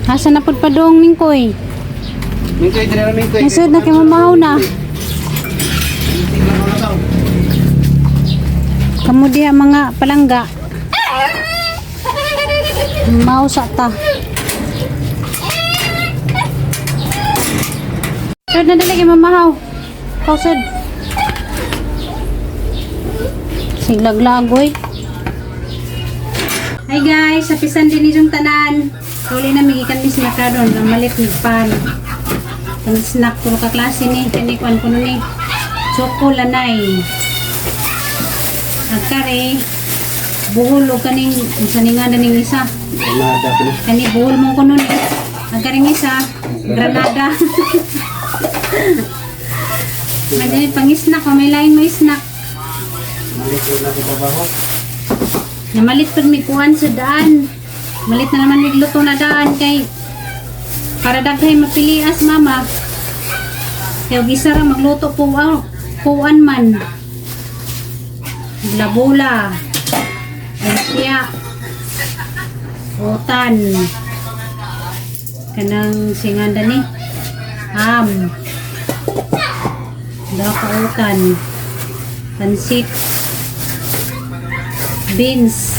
Asa na pud padong Mingkoy? Mingkoy, dili na Mingkoy. Nasud na kay mamahaw na. Kamu diha mga palangga. Mausa ta. Sud na dali kay mamahaw. Pausad. Siglaglagoy. Hi guys, happy Sunday ni yung tanan. Kauli na migikan mis merkado ang malit ni pan. Ang snack ko ka klase ni kani kuan kuno ni. Choco lanay. Agkare buhol og kaning unsa ni nga ning isa. Granada ko. Kani buhol mong kuno ni. Agkaring isa Granada. Madali pang snack, o may lain may snack. Malit na ko trabaho. Namalit pag may kuan sa daan. Malit na naman migluto na daan kay para daghay mapilias mama. Kaya og isa ra magluto puan, puan man. Labula. Lumpia. Utan. Kanang singanda ni. Ham. Daka utan. Pansit. Beans.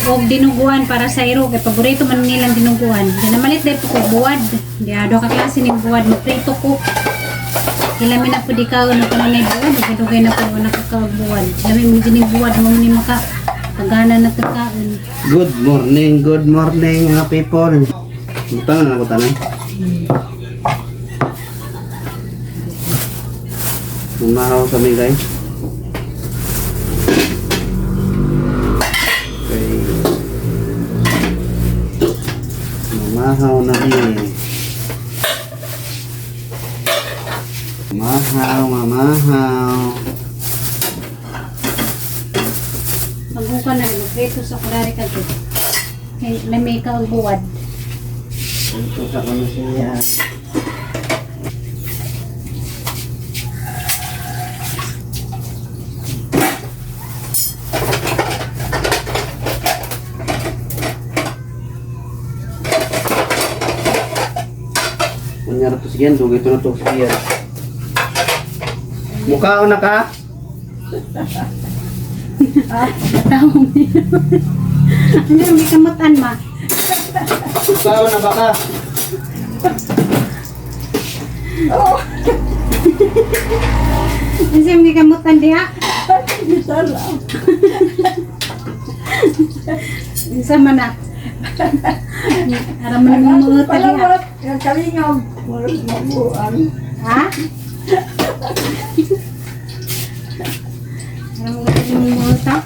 Og dinuguan para sa iro kay paborito man nilang dinuguan. Di na malit dahil po ko buwad. Di ado ka klase ning buwad maprito ko. Ilami na po di ka ano pa na buwad, dugay na po nakakaog buwad. Lami mo dining buwad mo ni maka pagana na tagkaon. Good morning mga people. Butang na ako tanan. Umahaw kami guys. Okay. Umahaw na kami. Umahaw, mamahaw. Maghuka na rin maprito sa kulari ka to. Kay lami ka og buwad. Ito sa kami siya. Kunya na to siyan, dugay ito na to siyan. Mukhaon na ka? Tawong niya. Ano may kamutan ma? Mukhaon na ba ka? Ano may kamutan diha? Unsa man na? Ara man ang mga taliha. Kalingap, walang mabuang. Ha? Ara mo yung mga ta?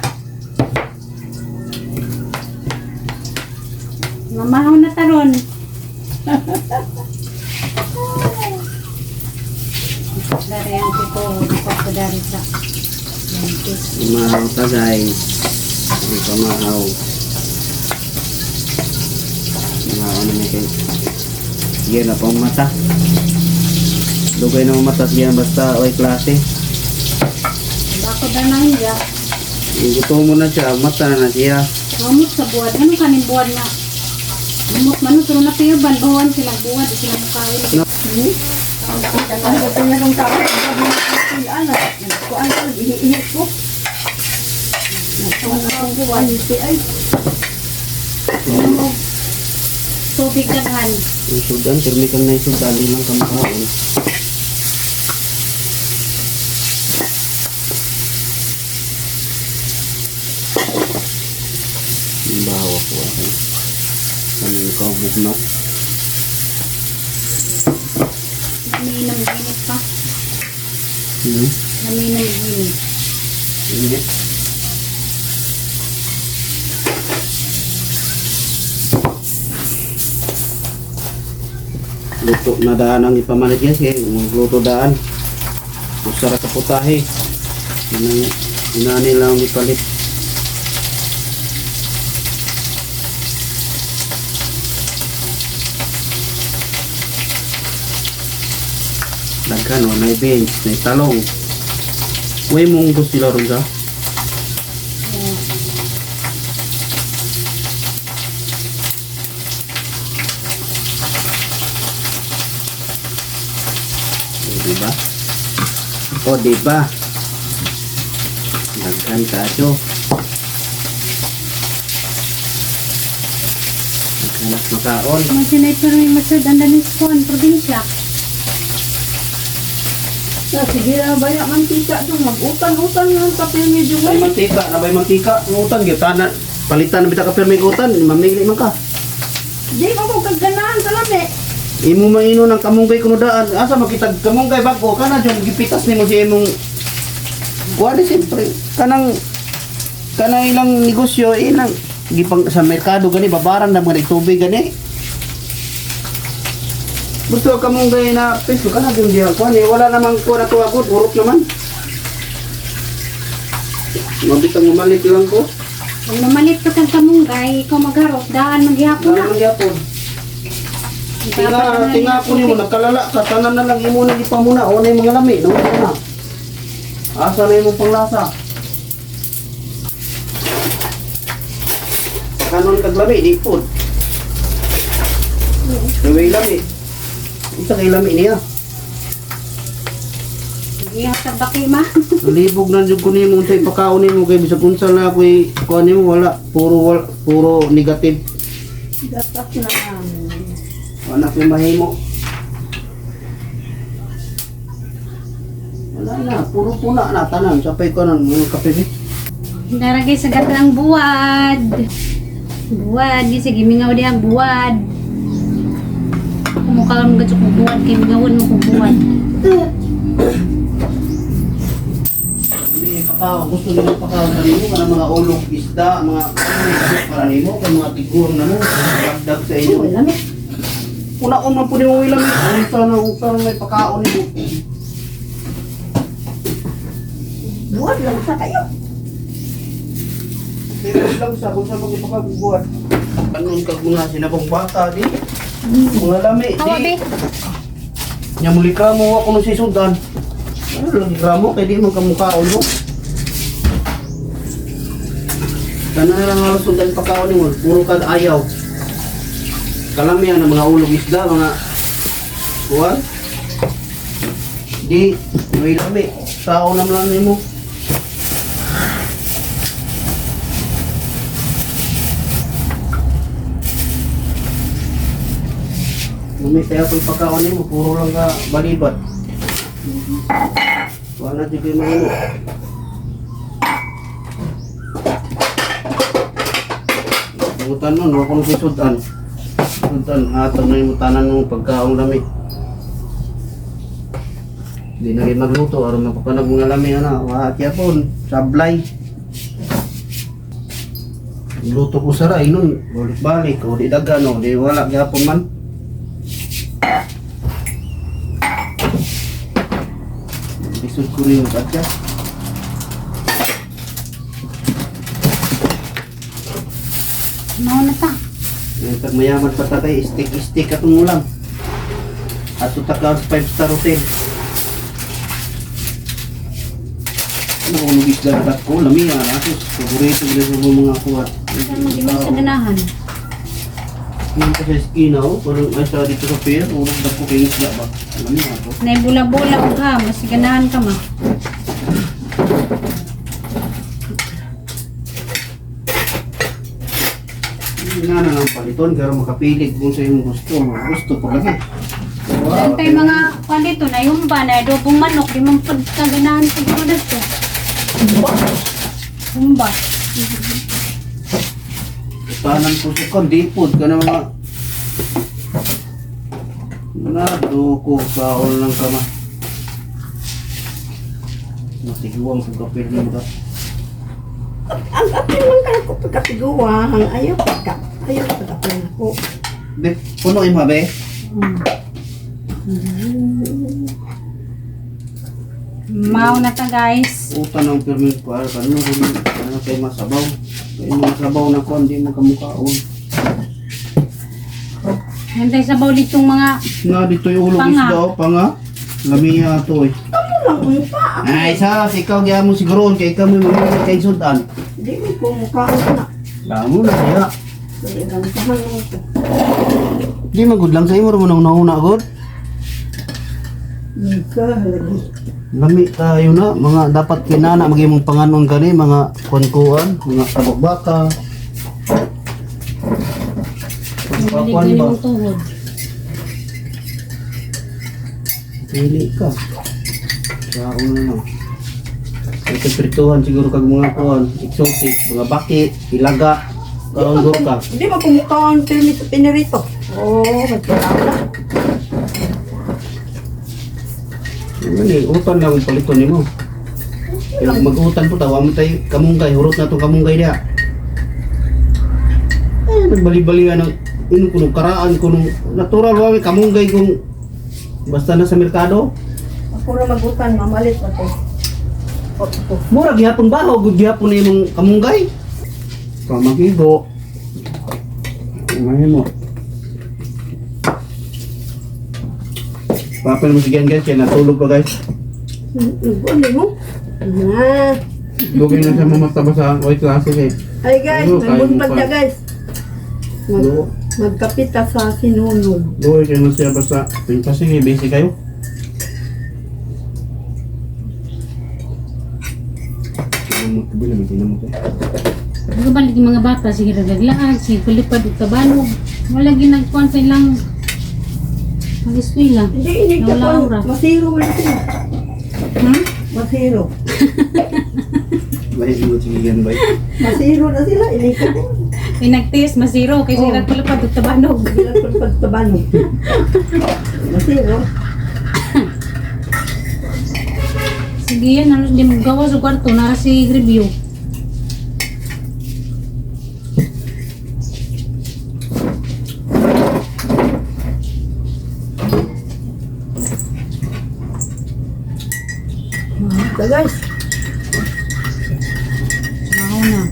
Mamahaw na taron. Dari ang tito, ko dari sa Memphis. Umahaw ka guys. Hindi ka mahaw. Mahaw na may kayo. Sige na pang mata. Dugay na mata sige basta oy klase. Bako na nang hiya. Gusto mo na siya, mata na siya. Mamut sa buwad. Ano kanin buwad na? Mamut man, pero na piyo ban bawan sila buwad, di sila mukain. Ang gusto niya kong tao, ano, nagkuan ko, ihiihit ko. Nagkuan ko, ay. Ano tubig daghan. Yung sudan, pirmi kang na yung sudan, di lang ka makaon. Yung bawa ko ako. Ano yung kaubugnaw? Naminom init pa. Hmm? Naminom init. Init. Luto na daan ang ipamalit guys eh. Magluto daan. Usara sa putahe. Inani, inani lang ang ipalit. Daghan o, may beans, may talong. Way munggo sila ron sa? Oh. Diba? O, diba? Daghan kayo. Daghan at makaon. Mo siya na ito may masud ang danis ko ang probinsya. Sa sige na baya mantika dong mag-utan-utan lang papel medyo Ay, mantika. Nabay mantika. Ang utan, gyud tanan. Palitan na bita ka pirming utan. Mamili man ka. Di ba ko kaganahan sa lami? Imo maino ng kamunggay kuno daan. Asa makitag kamunggay bag-o kana jud gipitas nimo si imong kuan ni siyempre kanang kanang ilang negosyo ilang gipang sa merkado gani babaran na mga tubig gani. Gusto kamunggay na piso kana jud diha kuan eh, wala namang kuan ato agud urot naman. Mabitang mamalit lang ko. Kung mamalit ka kang kamunggay, ikaw magharok, daan maghihapon Wala na. man gyapon. Tinga, tinga ko nimo nagkalala ka tanan na lang imo nang ipamuna o na yung mga lami no na. Asa na imong panglasa? Kanon kag lami di pud. Naway lami. Unsa kay lami niya? Ihap sa baki ma. Nalibog na jud ko nimo unsay pakaon nimo kay bisag unsa na ako'y kuan nimo wala puro wala, puro negative. Dapat na namin. Wala ko'y mahimo. Wala na, puro puna na tanan. Sapay ko ng mga kape ni. Naragay sa gatang buwad. Buwad, di sige mingaw di ang buwad. Kumukha mo gatsok mo buwad kay mingawon mo kung buwad. Hindi, pakaw. Gusto nila pakaw sa nimo kanang mga ulog isda, mga para nimo kay mga tiguang na mo, dagdag sa inyo. Uy, lami. Unaon man po nimo ilang unsa na unsa na may pakaon nimo. Buwan lang sa kayo. Pero lang sa kung sa magipakabuhat. Kanon kag mga sinabong bata di. Mga lami Hawa di. be. Nya muli ka mo ako nung si Sudan. Ano lang gramo kay di man kamukhaon mo. Tanan na lang halos sundan pagkaon nimo, puro kag ayaw. Kalamihan ng mga ulog isda, mga kuwan. Di, may lami. Sao naman lang nimo. Lumi tayo kung pagkaon nimo, puro lang ka balibat. Wala na jud mga ano. Butan nun, wala kong susudan. Sudan, hatag na yung tanan mo pagkaong lami. Hindi na rin magluto, aron mapapanag mga lami, ano, wala yapon, sablay. Luto ko sa ray nun, balik-balik, o di dagan, o di wala gyapon man. Lisod ko rin yung adya. Mao na ta. Ngayon, pag mayaman pa tatay, stick-stick atong ulam. Ato takaw sa 5-star hotel. Ano kung nag-isla na ko, lami ah, ato, paborito ko rin sa mga kuwan. Saan mo di mo sa ganahan? Yung pa sa eskina, oh, parang ay sa dito sa pier, urog na ko kay isla ba? Lami ako. Nay bula-bula og ha, mas ganahan ka ma. Hindi na na lang paliton, pero makapilig kung sa iyong gusto. Gusto pa lagi. Wow, kay mga kwan dito na yung ba na adobong manok di man pud ka ganahan siguro dito. Humba. Tanan ko sa kon, di pod ka na mga... Nado ko kaol ng kama. Matiguang kung kapil mo ka. Ang apil man kayo ko pagkatiguang. Ayaw pagka. Ayaw pagkapil ako. Be, puno yung mabe. Mao na ta guys. Utan ang pirmin ko. Ano ka ano ano kay masabaw. Kay masabaw na kon, di mo kamukhaon. Hintay sabaw ditong mga Nga dito yung ulong Panga. isda, oh, panga. Lamiya to eh. Kamu lang unta. Ay, sa, ikaw gaya mo siguro, kay ikaw mo mamili kay Sultan. Di mo ko mukhaon na. Lamo na kaya. Dili lang tahan mo ko. Di magud lang sa imo mo nang nauna gud. Ika, lagi. Lami tayo na, mga dapat kinana magimong panganon gani mga kuan-kuan, mga tabok-baka. Balik Kuan na ba? yung tuhod. Pili ka. Sa una na. Ito prituhan siguro kag mga kuan, exotic, mga baki, ilaga, kaon ka. Hindi ba kumukhaan pirmi sa pinirito? Oo, oh, magkailangan na. Ano ni, utan lang ang paliton nimo. Pero kung mag-utan po tawa mo tayo kamunggay, hurot na tong kamunggay diha. Ay, nagbali-balian ang ino kuno karaan kuno natural wa may kamunggay kung basta na sa merkado. Ako na magutan, mamalit ako. Ako. Mura gihapon ba gud gihapon na imong kamunggay? Pamagigo. Umahin mo. Papel mo si Gian guys, kaya natulog pa guys. Nagbuan mo? Na. Lugay na siya mamataba sa white classes eh. Ay guys, Ano, kaya mo nagbuntag pa. na guys. Mag, Luo. magkapita sa sinunog. Luoy kayo na siya basta. Kasi kay busy kayo. Tinamot ko ba naman tinamot eh. Ano ba lagi mga bata sige ragaglaan, sige kulipad ug tabanog. Wala ginagkuan sa ilang mag-eskwela. Hindi, hindi ka Nawala pa. aura. Masiro man sila. Hmm? Masiro. Lahi mo sige yan ba? Masiro na sila. Ini ka ko. Ay nagtest masiro kay Oh. sila kulipad ug tabanog. Sila pagtabanog. Masiro. Sige yan, halos di mo gawa sa kwarto nara si review. Ito guys. Mahaw na.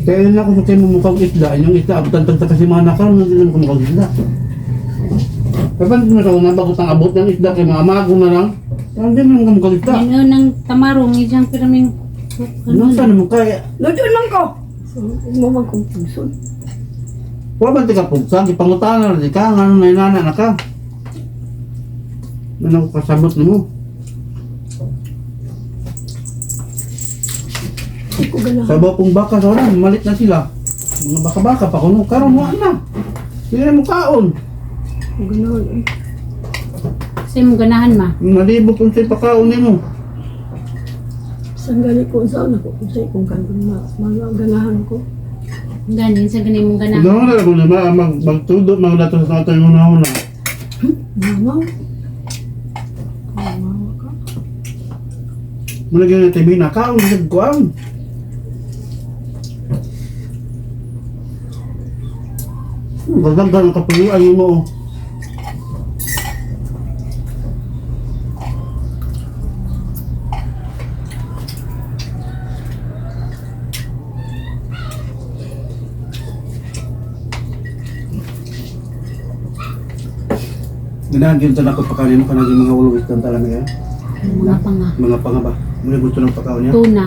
Kaya na ako sa kayo mukhang isda. Yung isda, abutan tagta kasi mga nakaroon na sila mukhang isda. Kapag mo sa una, bago tang abot ng isda kay mga amago na lang. Parang di naman mukhang isda. Yan oh, ng tamarong ijang piraming Ano saan mo kaya? Lutuin man ko. Mo man kong pugson. Wala ba tika pugsa? Ipangutana na di ka. Nga na inana na ka. Ano ko kasabot nimo? Hindi ko ganahan. Sabaw kong baka sa oras, malit na sila. Mga baka-baka pa kuno karon wa na. Sila na mukaon. Hindi ko ganahan. Eh. Kasi mo ganahan ma. Nalibot kung sa'yo pakaon nimo. Saan gali ko saan ako kung sa'yo kung kan ma mga ganahan ko. Ganin sa ganin mong ganahan. Ganahan na kung lima mag magtudo maglato sa ato yung una-una. Mama. Mama ka. Mula gyud na TV na kaon sa kuan. Gagaggan ang kapuyuan mo. Oh. Ganahan gyud sa nako pakanin mo kanang mga ulog isdan talaga kaya. Mga panga. Mga panga ba? Muna gusto ng pakaon niya. Tuna.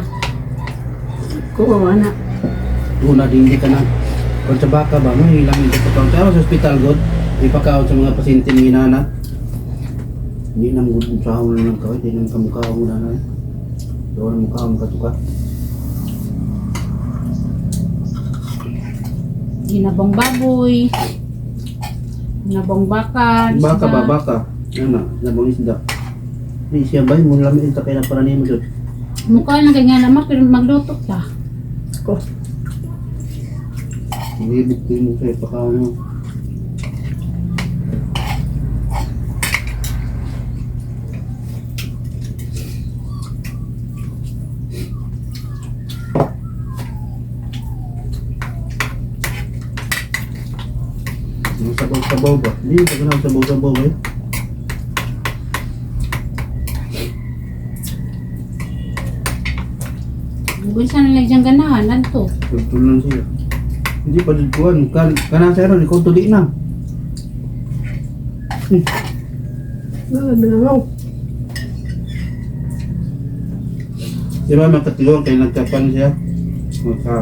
Ko ana. Una din hindi ka na. Kung sa baka ba, mo ilang hindi pagkaon. Pero sa hospital god, ipakaon sa mga pasyente ng inana. Hindi na mo gud sa na lang ka, hindi na kamukha mo na na. Doon ang mukha mo katuka. Ginabong baboy. Ginabong baka. Baka isda. ba, baka. Ano, nabang isda. Di siya ba, mo lami ito kaya para nimo jud. Mukha lang kay nga naman pero magluto ka. Ko. Hindi bukti mo sa ipakaon mo. Yung sabaw-sabaw ba? Hindi, pag na sabaw-sabaw eh. Kung saan lang diyang ganahan, adto. Tutulan siya. Hindi pa dyan kuhan. Kana sir, ikaw to di na. Mga bilangaw. Di ba magkatiguan kay nagkapan siya? Magka...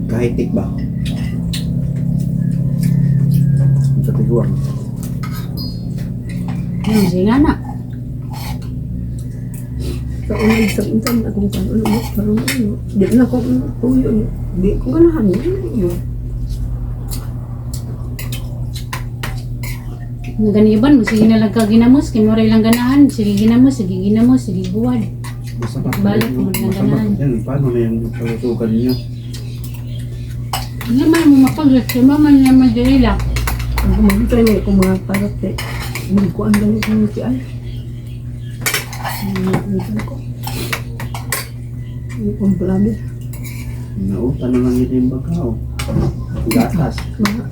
Kahitik ba? Magkatiguan. Yung sila na. Sa unang sa unang akong kanon mo karon ano. Di na ko tuyo. Di ko ganahan yun. Naganiban mo, sige na lang ka ginamos, kay mo lang ganahan, sige ginamos, sige ginamos, sige buwad. Masama. Balik mo lang Masama. ganahan. Yan, paano na yung kalusugan ninyo? Hindi man mo mapagod, si mama niya madalila. Ang magtry mo kung mga parot eh. Magkuan ganit mo si ay. Ano ko? Ang grabe. Nautan na lang yun yung bagaw. Gatas. Mga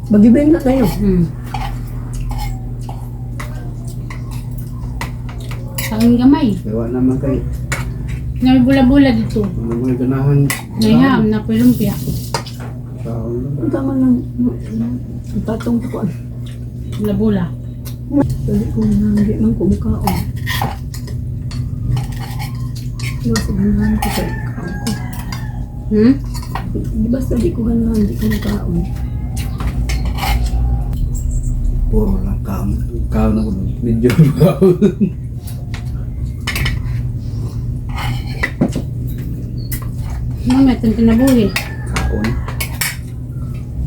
Bagibeng na kayo. Sa gamay. Gawa naman kay Nabula-bula dito. mga mga ganahan. Nayam, napilumpia. Taon lang. Ang tama lang. Ang tatong kuan. Bula-bula. Dali ko na hindi man ko mukaon. Di ba sa ganahan ko sa kaon ko. Hmm? Di basta di ko ganahan, di ko mukaon. Puro lang kaon. Kaon ako. Medyo kaon. Mama, itong tinabuhi. Kaon.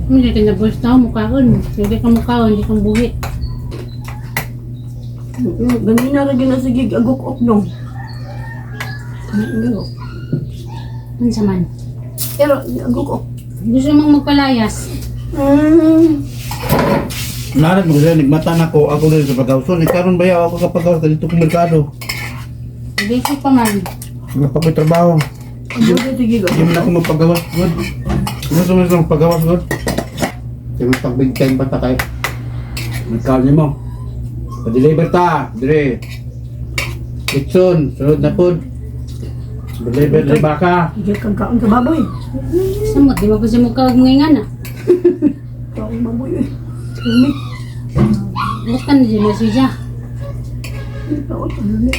Hindi tinabuhi sa tao, mukhaon. Hindi ka mukhaon, hindi kang buhi. Ganina ra gyud na sige agok-ok dong. Ano gano? Unsa man. Pero agok-ok. Gusto mong magpalayas. Narat mo kasi nagmata na ko ako rin sa pagkauson. Nagkaroon ba yaw ako kapag ka dito kong merkado? Busy pa man. Kapag trabaho. Ang sige Hindi mo na ako magpagawas. Good. Gusto mo na magpagawas, good. Kaya mo pag big time pa ta kay. Nagkaon niyo mo. Pa-deliver ta. Dire. Litson. Sunod na pod. Deliver na baka. Sige kang kaon sa baboy. Samot, di ba ko siya mukha og mga ingana? Kaon baboy eh. Lami. Bukan na dyan na siya. Kaon lami.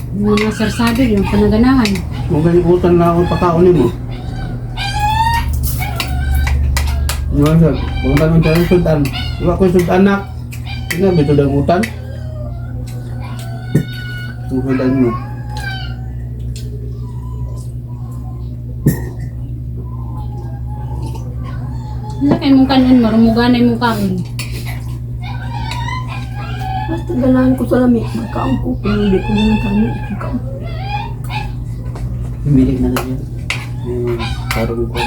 Mga sarsabi, yung panaganahan. Kung ganyan utan na ako pakaon mo. Ano sir? Kung tanong tayo sudan. Wala ko sudan anak. Sinabi ito ang utan. Kung sudan mo. Ano kay mong kanon, marumuganay mong kaon. Basta ganahan ko sa lami, magkaon ko pero hindi ko ganahan kami kaon. Humilig na lang yan. Yung parang ko.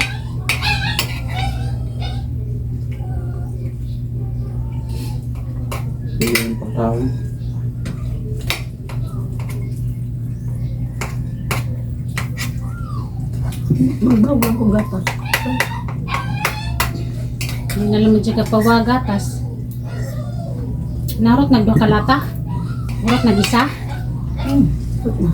Sige yung pagkaon. Magbaw lang ko gatas. Hindi na lang mo dyan ka pawagatas. Narot nagduha ka lata. Urot nag-isa. Put na.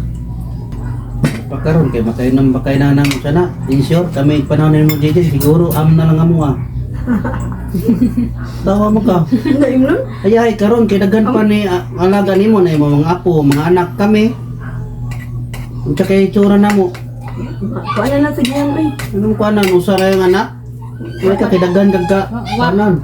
Pagkaroon kay makay nang bakay na namo sana. Insure kami panahon mo JJ siguro am na lang amo ah. Tawa mo ka. Hindi imnon. Ay ay karon kay daghan pa ni ah, alaga nimo na imong mga apo, mga anak kami. Unsa kay itsura namo? Kuan na sige yan ay. Anong kuanan usa ra yung anak? Wala ka kay daghan kag ka. Wa- Kanan.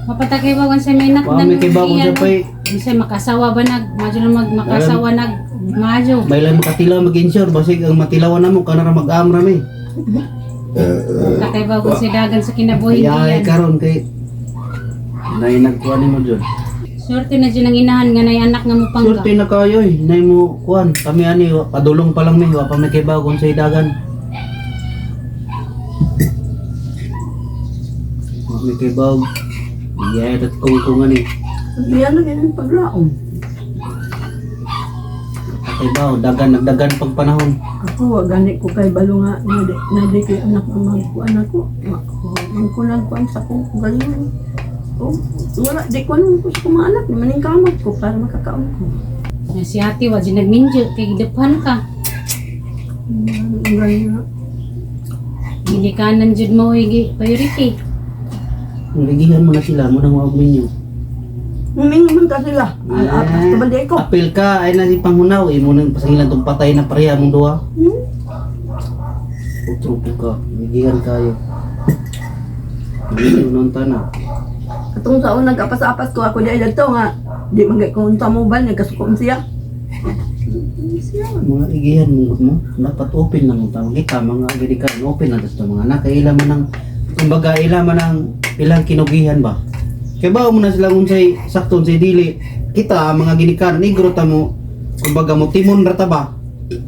Mapatakay ba kung sa may nak Wa may kay bago sa pay. Kasi makasawa ba nag, madyo na mag, makasawa nag, madyo. Bailay makatilaw mag-insure basig ang matilawan namo kana ra mag-am ra mi. Patay ba kung sa dagan sa kinabuhi Ay ay diyan. karon kay nay nagkuan nimo jud. Swerte na dyan ang inahan nga nay anak nga mo pangga. Swerte na kayo eh. Nay mo kuan kami ani padulong pa lang mi wa pa may kay bago sa dagan. Wa may kay bago. Yeah, dat kung kung ani. Diyan na ganyan paglaom. Kay bago dagan nagdagan pag panahon. Ako wa gani ko kay balo nga nadi nadi kay anak nga magkuan ako. Ang kulang kuan sa kong galing. Oh, wala di ko anong ko sa kong mga anak maning kamot ko para makakaon ko. Na si ate wa dyan nagminjo kay gidapan ka. Ang galing nga. Ginikanan jud mo igi priority. Ligihan mo na sila mo nang wa minyo. Humingi man ka sila. Apas Eh, ka ba di ko? Apil ka ay na si panghunaw imo nang pasangilan tong patay na pareha mong duha. Utro po ka, gigihan kayo. Hindi nun na. Katong sa unang apas-apas ko ako di ay to nga di man gay ko unsa mo ba nagkasuko siya. Siya mga igihan mo mo dapat open lang ang tawag kita mga gidi ka open lang sa mga anak kay ila man ang kumbaga ila man ang ilang kinugihan ba. Kay ba mo na sila unsay sakto unsay dili kita mga ginikanan negro ta mo kumbaga mo timon ra ta ba.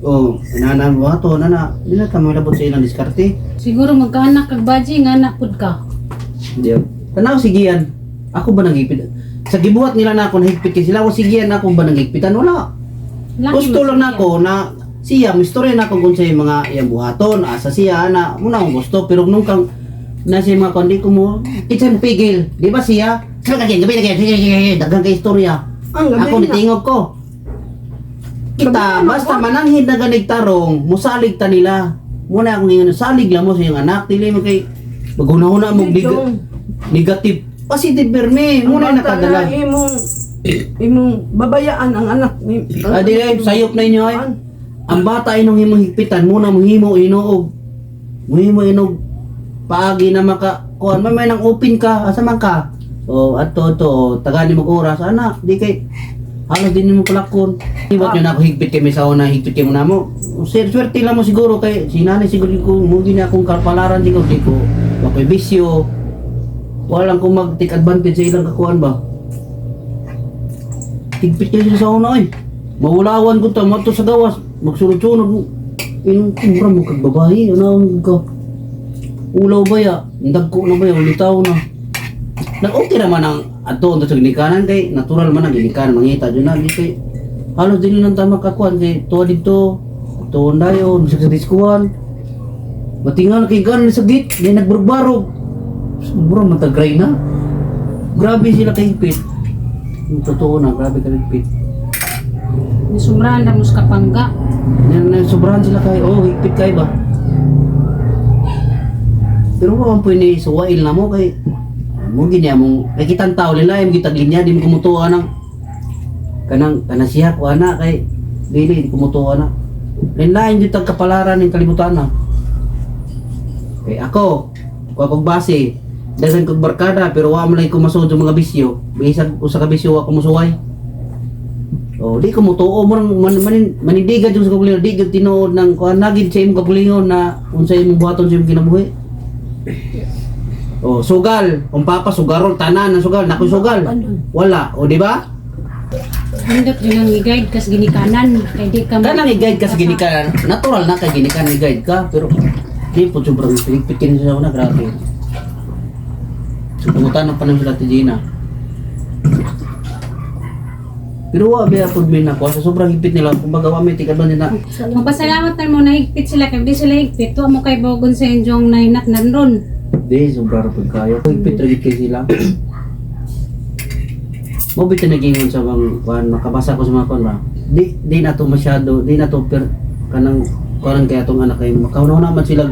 Oh, nana mo ato nana dili ta mo labot sa ilang diskarte. Siguro magkaanak kag baji nga anak pud ka. Di. Tanaw sigian. Ako ba nagipit? Sa gibuhat nila na ako nahigpit kay sila o sigian ako ba nagigpitan wala. Laki Gusto man lang siya. nako na siya mo istorya nako kung sa mga iyang buhaton asa siya ana muna akong gusto pero nung kang na siya mga kundi ko mo it's ang pigil di ba siya sila kagyan gabi na kaya daghang kay istorya. Ang gabi Ako na. nitingog ko kita Gabi na, basta ako. mananghid na ganig tarong musalig ta nila muna akong ingon salig lang mo sa iyong anak dili mo kay maghuna-huna mo Di, Jong. negative positive berme Ang muna bata nakadala. na imong imong babayaan ang anak ni Ah, di ay, sayop na inyo ay. Ang bata inong himong higpitan muna mohimo inuog. Mohimo inog paagi na maka kuan may nang open ka asa man ka. O ato to o, tagani mo oras ana di kay halos din mo palakon. Iwat yun ako higpit kay sa una higpit kay mo namo. Sir, swerte lang mo siguro kay si nanay siguro ko mo gini akong kalpalaran siguro di ko ako'y bisyo. Walang ko mag take advantage sa ilang kakuan ba. Higpit kayo sila sa una oy. Mawulawan ko ta mo sa gawas, magsunod-sunod. Inong kumra mo kag babae, ano ka? Ulaw ba ya? Dagko na ba ya? Ulitaw na. Nag-okay naman ang ato sa ginikanan kay natural man ang ginikanan mangita dyan na di kay halos din lang tama kakuan kay tuwa dito tuwa dayon bisag sa diskuan matingal kay ganon sa gate may nagbarbarog sobrang matagray na grabe sila kay higpit. Yung totoo na grabe kay higpit. Nisumrahan na mo sa kapangga. Na, na sobrahan sila kay oh higpit kay ba pero wa man po ni suwail na mo kay mo gini among kay kitang tao nila im gitag linya di mo kumutuwa ng kanang kanang siya ko ana kay dili di kumutuwa na lain jud tag kapalaran ning kalibutan na kay ako kuha kog base daghan kog barkada pero wa man lay ko masud sa mga bisyo bisag usa ka bisyo wa ko mosuway. Oh, di ko motuo mo nang man, man, manindigan jud sa kaugalingon, di jud tinuod ng kuan nagid sa imong kaugalingon na unsa imong buhaton sa imong kinabuhi. Oh, sugal, kung papa sugarol tanan ang sugal, nakoy sugal. Wala, o di ba? Hindot yun ang i-guide kas ginikanan. Kay di ka Kanang i-guide ka sa ginikanan, natural na kay ginikanan i-guide ka, pero di po sobrang pinigpit kini sa una, grabe. So, pangutan pa naman sila ti Gina. Pero wa ba pod may nakuha sa sobrang higpit nila, kumbaga wa may take advantage na Magpasalamat na mo na higpit sila kay di sila higpit. Wa mo kay bogon sa inyong nahinat nan ron. Di, sobra ra pud kayo. Higpit ra gid kay sila. Mo bitaw nagingon sa bang kuan makabasa ko sa mga kuan ba. Di di na to masyado, di na to per kanang kuan kay atong anak kay makauna man sila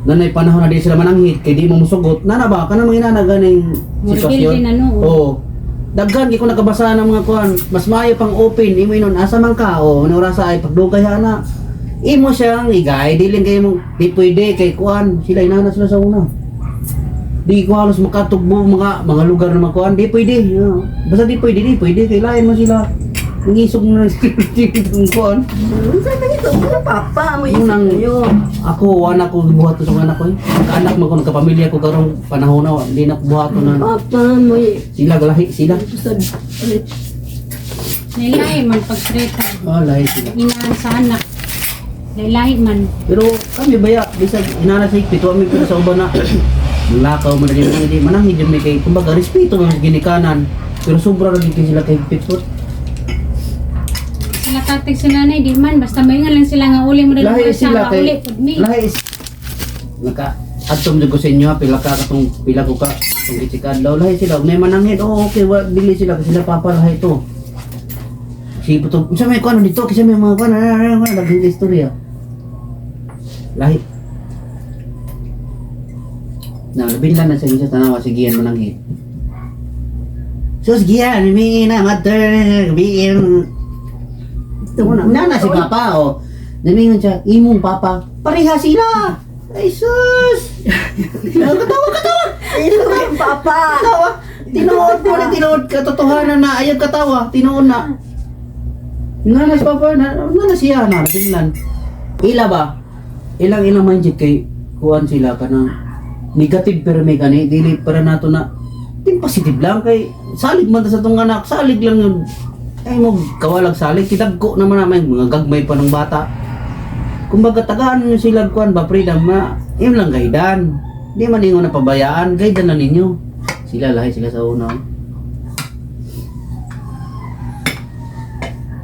nanay panahon na di sila mananghit kay di mo musugot. Nana ba kanang mga inana ganing Murgil sitwasyon. din ano. Oo. Daghan gyud ko nakabasa ng mga kuan, mas maayo pang open imo inon asa man ka o ano rasa ay pagdugay ana. Imo siyang igay dili kay mo di pwede kay kuan sila inana sila sa una. Di ko halos makatugbo mga mga lugar na makuan, di pwede. Yeah. Basta di pwede, di pwede kay lain mo sila. Nangisog na lang sila ng kuan. Unsa man ito? Ano papa mo isip Unang- kayo? Ako wala ko buhat sa mga anak ko. Eh. Anak mo ko nagkapamilya ko karong panahon na di na ko buhaton na. Papa mo Sila galahi sila. sa Nailahi man pagtreta. Oh, lahi sila. Inaan sa anak. Nailahi man. Pero kami baya, bisag inana sa higpit, wa mi pero sa uban na lakaw man din mga di manangin jud mi kay kumbaga respeto man sa ginikanan. Pero sobra ra gid kay sila kay higpit po. Sila tatig sa nanay di man basta maingan lang sila nga uli mo na Lahi sila kay uli pud mi. lahi naka adtom jud ko sa inyo ha, pila ka katong pila ko ka katong gitikadlaw lahi sila og may manangin. Oh, okay, wa dili sila kasi sila papa lahi to. Si puto, unsa may kuan dito kasi may mga kuan ano ano ano istorya. Lahi. Na labin lang na sa isa tanawa sigian mananghid. Sus giyan, mi na mother, biin. Nana si papa oh. Namingon siya, imong papa. Pareha sila. Ay sus. Katawa, katawa. Ito yung papa. Katawa. Tinuod mo na tinuod katotohanan na ayaw katawa, tinuod na. Nana si papa, na, nana siya na tingnan. Ila ba? Ilang ilang mindset kay kuan sila kanang negative pero may gani dili para nato na ting positive lang kay salig man ta sa tong anak, salig lang yun. Ay mo kawalag salig kitag ko naman namin mga gagmay pa ng bata. Kumbaga tagaan nyo sila kuan ba freedom ma im lang gaidan. Di man ingon na pabayaan, gaidan na ninyo. Sila lahi sila sa una.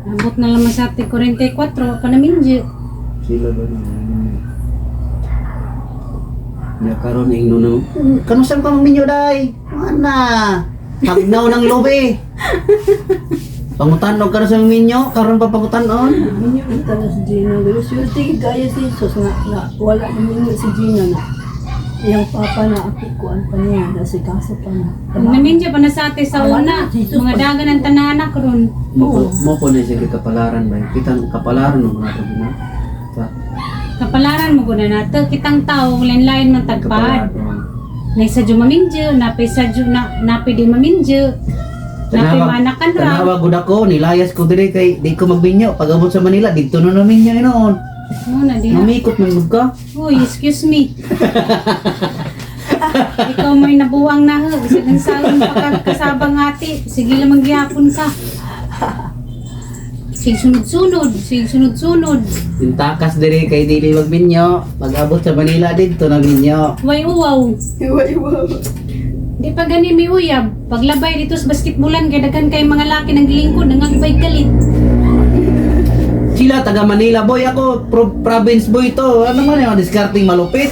Abot na lang sa ating 44 pa namin. Sila ba na? Ya karon ingno na. Kanusan ka maminyo day? Ana. Hagnaw ng lubi. Pangutanon ka na sa minyo, karon pa pangutanon. Minyo ang tala si Gina. Pero swerte kaya si Jesus nga na wala na minyo si Gina na. Iyang papa na ako kuan pa niya, nasikaso pa na. Naminjo pa na sa ate sa una. Mga dagan ang tananak ron. Mo mo po na siya kapalaran ba? Kitang kapalaran no mga to na. Sa Kapalaran mo guna nato. Kitang tao, lain-lain man tagpad. kapalaran. Na isa dyan maminjo, napay sa dyan, na, napay di maminjo. Napay manakan ra. Tanawa gud ako, nilayas ko dire kay di ko magminyo. Pag abot sa Manila, didto na naminyo inoon. Mo na diha. Mamikot man gud ka. Uy, excuse me. Ikaw may nabuwang na ho. Bisag ang saon pa ka kasabang ate. Sige lang magyapon ka. Sige sunod-sunod. Sige sunod-sunod. Yung takas dire kay dili magminyo. Pag abot sa Manila didto na minyo. Way uwaw. Iwa-iwa. Di pa gani may uyab. Paglabay dito sa basketbolan kay daghan kay mga laki ng lingkod nangagbay galit. Sila taga Manila boy ako, province boy to. Ano man yung discarding malupit.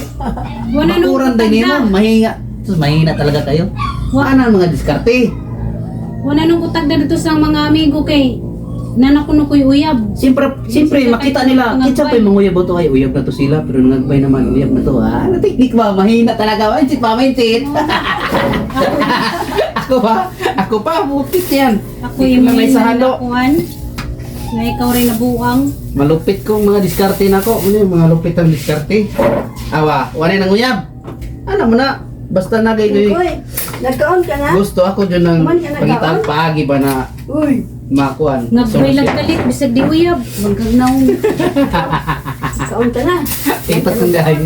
Wala nung Makuran din nimo, kutagda. mahinga. Sus, mahina talaga kayo. Ano ang mga diskarte? Wala nung kutagda dito sa mga amigo kay nanakuno ko'y uyab. Siyempre, siyempre makita nila, kitsa pa yung mga uyab to ay uyab na to sila, pero nangagbay naman uyab na to. Ah, ano teknik ba? Mahina talaga. Mindset pa, mindset. Ako ba? Ako pa, bukit yan. Ako Di yung ko na may may sahalo. nakuhan. Na ikaw rin nabuang. Malupit kong mga diskarte na ko. Ano yung mga lupit ang diskarte? Awa, wala nang uyab. Ano mo na? Basta na kay Uy, nagkaon ka na? Gusto ako dyan ng Man ka nagkaon? pangitang paagi ba na Uy, makuan. Ngagbay lang galit bisag di uyab. Magagnaw. kaon ka na. Ipat ng dahil.